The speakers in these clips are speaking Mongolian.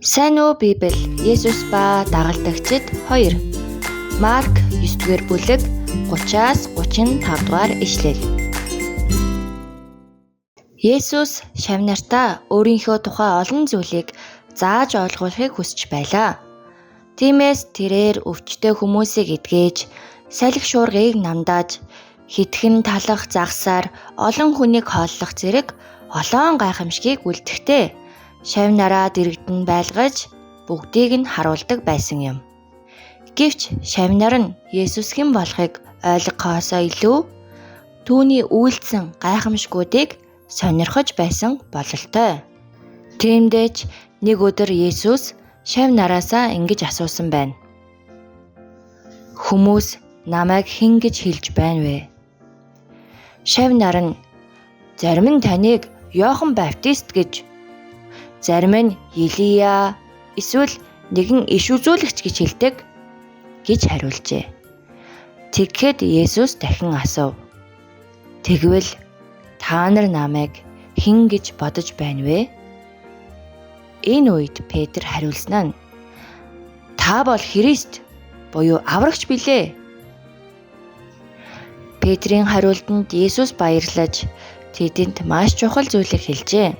Сайн уу Библи? Есүс ба дагалдагчид 2. Марк 9-р бүлэг 30-аас 35 дугаар ишлэл. Есүс шавь нартаа өөрийнхөө тухай олон зүйлийг зааж ойлгуулахыг хүсэж байлаа. Тиймээс тэрээр өвчтөй хүмүүсийг эдгэж, салхи шуургыг намдааж, хэдхэн талах загсаар олон хүнийг хооллох зэрэг олон гайхамшигыг үлдэхдээ шавь нараа дэргэдэн байлгаж бүгдийг нь харуулдаг байсан юм. Гэвч шавь нар нь Есүс хэн болохыг ойлгохоосоо илүү түүний үйлдсэн гайхамшгуудыг сонирхож байсан бололтой. Тиймдээ ч нэг өдөр Есүс шавь нараасаа ингэж асуусан байна. Хүмүүс намайг хэн гэж хэлж байна вэ? Шавь нар нь зарим нь таныг Иохан Баптист гэж, зарим нь Илия эсвэл нэгэн иш үзүүлэгч гэж хэлдэг гэж хариулжээ. Тэгэхэд Есүс дахин асуув. Тэгвэл та нар намайг хэн гэж бодож байна вэ? Энэ үед Петр хариулсан нь: Та бол Христ буюу аврагч билээ. Петрийн хариултанд Есүс баярлаж тэдэнд маш чухал зүйлийг хэлжээ.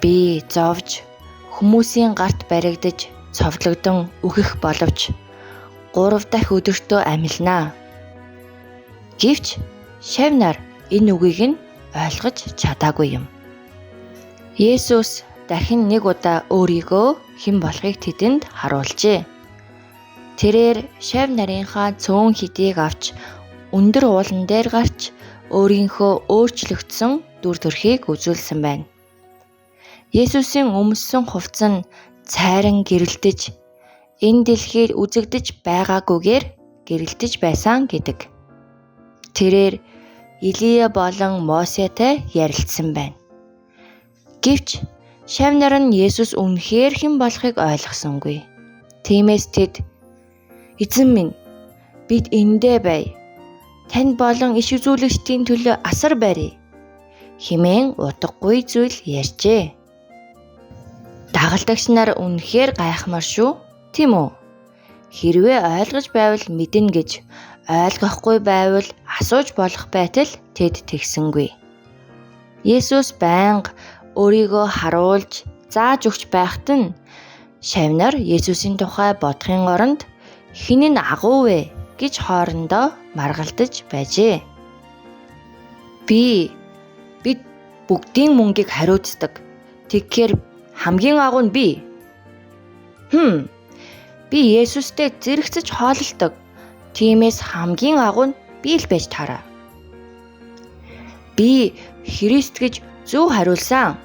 Би зовж, хүмүүсийн гарт баригдаж, цовдлогдон үхэх боловч 3 дахь өдөртөө амилнаа. Гэвч шавь нар энэ үгийг нь ойлгож чадаагүй юм. Есүс дахин нэг удаа өөрийгөө хэн болохыг тэдэнд харуулжээ. Тэрээр шавь нарынхаа цөөн хэдийг авч өндөр уулан дээр гарч өөрийнхөө өөрчлөгдсөн дүр төрхийг үзүүлсэн байна. Есүсийн өмссөн хувцас нь цайран гэрэлтэж, энэ дэлхийд үзэгдэж байгаагүйгээр гэрэлтэж байсан гэдэг. Тэрээр Илия болон Мосетэй ярилцсан байна. Гэвч шавь нар нь Есүс үнэхээр хэн болохыг ойлгосонгүй. Тиймээс тэд: "Эзэн минь, бид эндээ бай. Танд болон иш үзүүлэгчдийн төлөө асар барья" хэмээн утгагүй зүйл ярьжээ. Дагалдагч нар үнэхээр гайхмаар шүү, тийм үү? Хэрвээ ойлгож байвал мэднэ гэж, ойлгохгүй байвал асууж болох байтал тэд тэгсэнгүй. Есүс байнга өөрийгөө харуулж зааж өгч байхад нь шавь нар Есүсийн тухай бодохын оронд хэн нь агуу вэ гэж хоорондоо маргалдаж байжээ. Бид бүгдийн мөнгийг хариуцдаг. Тэгэхээр хамгийн агуу нь би. Би Есүстэй зэрэгцэж хоололдог. Тиймээс хамгийн агуу нь би л байж таараа. Би Христ гэж зөв хариулсан.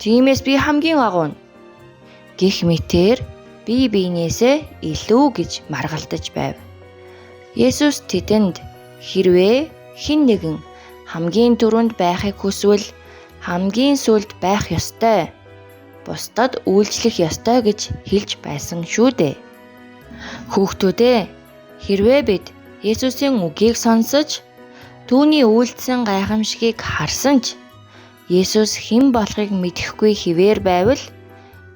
Тиймээс би хамгийн агуу нь. Гэх мэтээр бие биенээсээ илүү гэж маргалдаж байв. Есүс тэдэнд хэрвээ хэн нэгэн хамгийн түрүүнд байхыг хүсвэл хамгийн сүүлд байх ёстой, бусдад үйлчлэх ёстой гэж хэлж байсан шүү дээ. Хүүхдүүд ээ, хэрвээ бид Есүсийн үгийг сонсож түүний үйлдсэн гайхамшигыг харсан ч Есүс хэн болохыг мэдэхгүй хэвээр байвал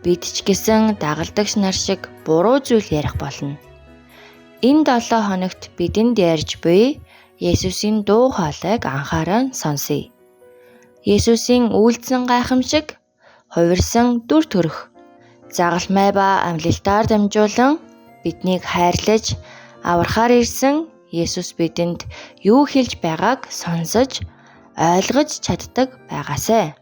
бид ч гэсэн дагалдагч нар шиг буруу зүйл ярих болно. Энэ 7 хоногт бидэнд ярьж буй Есүсийн дуу хоолойг анхааран сонсъё. Есүсийн үйлдсэн гайхамшиг, хувирсан дүр төрх, загалмай ба амьлалтаар дамжуулан биднийг хайрлаж аврахаар ирсэн Есүс бидэнд юу хэлж байгааг сонсож ойлгож чаддаг байгаасай.